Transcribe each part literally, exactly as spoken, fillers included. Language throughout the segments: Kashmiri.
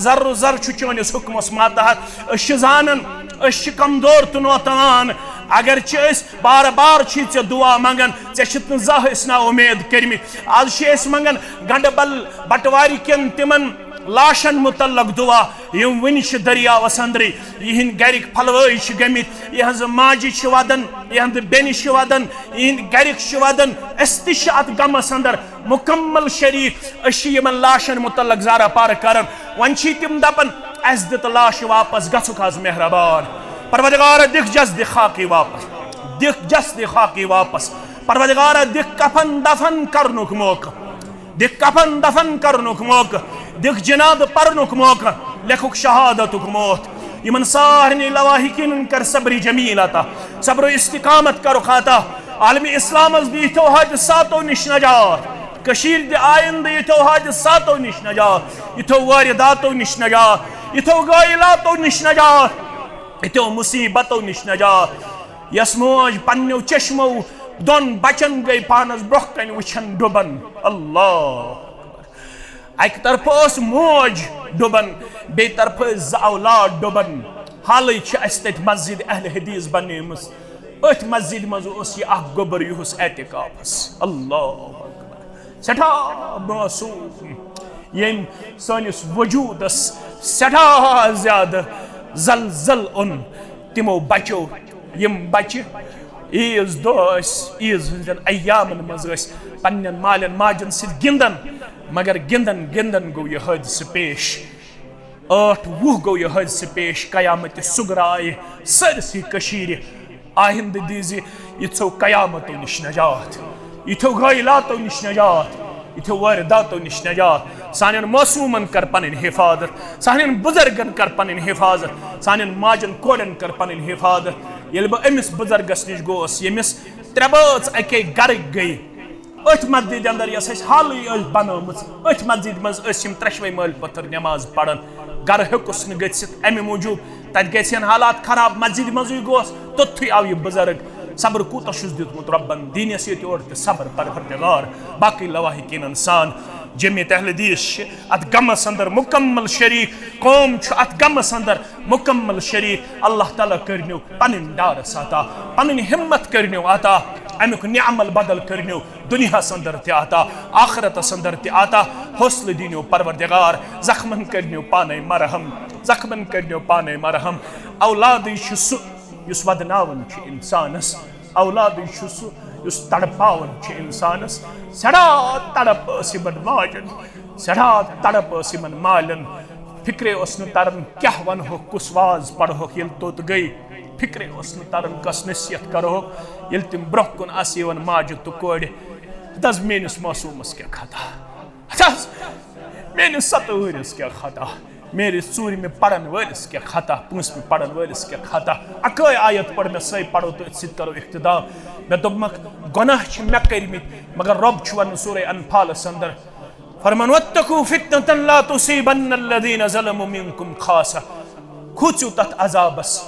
ذرٕ ذرٕ چھُ چٲنِس حُکمَس ماتحت۔ أسۍ چھِ زانان، أسۍ چھِ کمزور تہٕ نوتان۔ اگرچہِ أسۍ بار بار چھِ ژےٚ دُعا منٛگان، ژےٚ چھِتھ نہٕ زانٛہہ أسۍ نا اُمید کٔرمٕتۍ۔ از چھِ أسۍ منٛگان گنڈٕ بل بٹوارِ کٮ۪ن تِمن لاشن متعلق دُعا، یِم وُنہِ چھِ دٔریاوس اندرٕے۔ یِہنٛدۍ گرِکۍ پھلوٲے چھِ گٔمٕتۍ، یِہنٛزٕ ماجہِ چھِ ودان، یِہنٛدٕ بیٚنہِ چھِ ودان، یِہنٛدۍ گرِکۍ چھِ ودان۔ أسۍ تہِ چھِ اتھ غمس اندر مکمل شریک۔ أسۍ چھِ یِمن لاشن متعلق زارہ پارٕ کران۔ وۄنۍ چھِ تِم دپان، اسہِ دِ تہٕ لاش واپس، گژھُکھ از مہربان۔ پروردگارا، دِکھ جس دِ خاکی واپس، دِکھ جس دِ خاکی واپس۔ پروردگارا، دِکھ کفن دفن کرنُک موقعہٕ، دِکھ کفن دفن کرنُک موقعہٕ، دِکھ جنازٕ پرنُک موقعہٕ، لیکھُکھ شہادتُک موت۔ یِمن سارنٕے لواحقیٖنن کر صبر جمیل عطا، صبر و استقامت کرُکھ عطا۔ عالم اسلامس دِ یِتھیو حٲدثاتو نِش نجات، کٔشیٖرِ دِ آیندٕ یِتھیو حٲدثاتو نِش نجات، یِتھیو وٲرِداتو نِش نجات، یِتھیو غٲیلاتو نِش نجات، یِتھیو مُصیٖبتو نِش نجات۔ یۄس موج پننیو چشمو دۄن بچن گٔے پانس برونٛہہ کنہِ وٕچھان ڈُبان۔ اللہ اکبر۔ اکہِ طرفہٕ ٲس موج ڈُبان، بیٚیہِ طرفہٕ ٲسۍ زٕ اولاد ڈُبان۔ حالٕے چھِ اسہِ تتہِ مسجد اہل حدیث بنیمٕژ۔ أتھۍ مسجد منٛز اوس یہِ اکھ گوٚبُر، یہِ اوس اعتکافس۔ اللہ اکبر۔ سٮ۪ٹھاہ معصوم، ییٚمۍ سٲنِس وجوٗدس سٮ۪ٹھاہ زیادٕ زلزل اوٚن۔ تِمو بچو، یِم بچہِ عیٖذ دۄہ ٲسۍ، عیٖذ ہٕنٛزن ایامن منٛز ٲسۍ پننٮ۪ن مالٮ۪ن ماجن سۭتۍ گِنٛدان، مگر گِنٛدان گِنٛدان گوٚو یہِ حٲدثہٕ پیش۔ ٲٹھ وُہ گوٚو یہِ حٲدثہٕ پیش، قیامت صغریٰ آیہِ سٲرسٕے کٔشیٖرِ۔ آیندٕ دیٖزِ یِژھو قیامتو نِش نجات، یِتھیو غٲیلاتو نِش نجات، یِتھیو وٲرِداتو نِش نجات۔ سانٮ۪ن معصوٗمن کر پنٕنۍ حفاظت، سانٮ۪ن بُزرگن کر پنٕنۍ حفاظت، سانٮ۪ن ماجن کورٮ۪ن کر پنٕنۍ حفاظت۔ ییٚلہِ بہٕ أمِس بُزرگس نِش گوس، ییٚمِس ترٛےٚ بٲژ اَکے گرٕکۍ گٔے، أتھۍ مسجدِ اندر یۄس اَسہِ حالٕے ٲس بنٲومٕژ، أتھۍ مسجدِ منٛز ٲسۍ یِم ترٛٮ۪شوَے مٲلۍ پٔتھٕر نٮ۪ماز پران۔ گرٕ ہیوٚکُس نہٕ گٔژھِتھ، اَمہِ موٗجوٗب تَتہِ گژھِ ہن حالات خراب۔ مسجدِ منٛزٕے گوس، توٚتھُے آو یہِ بُزرگ۔ صبر کوٗتاہ چھُس دیُتمُت رۄبن، دِنَس ییٚتہِ اورٕ تہِ صبر پروردگار۔ باقٕے لواحقیٖنن سان جمعیت اہل حدیث چھِ اَتھ غمس اندر مُکمل شریٖک، قوم چھُ اَتھ غمس اندر مُکمل شریٖک۔ اللہ تعالیٰ کٔرنیو پنٕنۍ ڈارس عطا، پنٕنۍ ہمت کٔرنیو عطا، اَمیُک نعمل بدل کٔرنیو دُنیاہس اندر تہِ عطا، آخرتس اندر تہِ عطا۔ حوصلہٕ دِنیو پروردگار، زخمن کٔرنیو پانے مرہم، زخمن کٔرنیو پانے مرہم۔ اولادٕے چھُ سُہ یُس ودناوان چھُ انسانس، اولادٕے چھُ سُہ یُس تڑپاوان چھُ انسانس۔ سٮ۪ٹھاہ تڑپ ٲس یِمن ماجن، سٮ۪ٹھاہ تڑپ ٲس یِمن مالٮ۪ن۔ فکرے اوس نہٕ تران کیٛاہ ونہوکھ، کُس واز پرہوکھ۔ ییٚلہِ توٚت گٔے، فکرے اوس نہٕ تران کۄس نصیحت کرہوکھ۔ ییٚلہِ تِم برونٛہہ کُن آسہٕ یِوان ماجہِ تہٕ کورِ، دَپس میٲنِس معصوٗمس کیٛاہ خطا، دَپس میٲنِس ستہٕ وُہرِس کیٛاہ خطا، میٲنِس ژوٗرِمہِ پرن وٲلِس کیٛاہ خطا، پٲنٛژمہِ پرن وٲلِس کیٛاہ خطا۔ اَکٲے آیت پٔر مےٚ، سۄے پرو تہٕ أتھۍ سۭتۍ کرو اقتدا۔ مےٚ دوٚپمکھ، گۄناہ چھِ مےٚ کٔرمٕتۍ، مگر رۄب چھُ ونان سورہ انفالس اندر، فرمان، واتقوا فتنة لا تصيبن الذين ظلموا منكم خاصة۔ کھوٗژِو تتھ عذابس،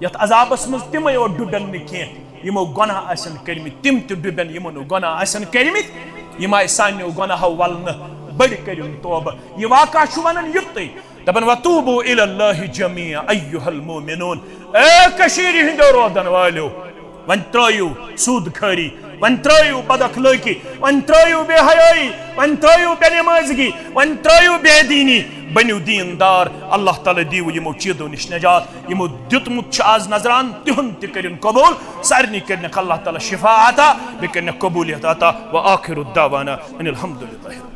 یتھ عذابس منٛز تِمے یوت ڈُبن نہٕ کینٛہہ یِمو گۄناہ آسن کٔرمٕتۍ، تِم تہِ ڈُبن یِمو نہٕ گۄناہ آسن کٔرمٕتۍ۔ یِم آیہِ سانیو گۄناہو ولنہٕ، بٔڑۍ کٔرِن توبہٕ۔ یہِ واقعہ چھُ ونان یُتُے، دپان، وتوبوا الى الله جميعا ايها المؤمنون۔ اے کٔشیٖرِ ہٕنٛدیو روزن والیو، وۄنۍ ترٲیِو سود خٲری، وۄنۍ ترٲیِو بد اخلٲقی، وۄنۍ ترٲیِو بے حیٲیی، وۄنۍ ترٲیِو بے نمٲزگی، وۄنۍ ترٲیِو بے دیٖنی، بٔنِو دیٖندار۔ اللہ تعالیٰ دِیِو یِمو چیٖزو نِش نجات۔ یِمو دیُتمُت چھُ آز نذران، تِہُنٛد تہِ کٔرِن قبوٗل۔ سارنٕے کٔرِنَکھ اللہ تعالیٰ شفا عطا، بیٚیہِ کٔرِنَکھ قبوٗلیت عطا۔ وآخر دعوانا ان الحمد للہ۔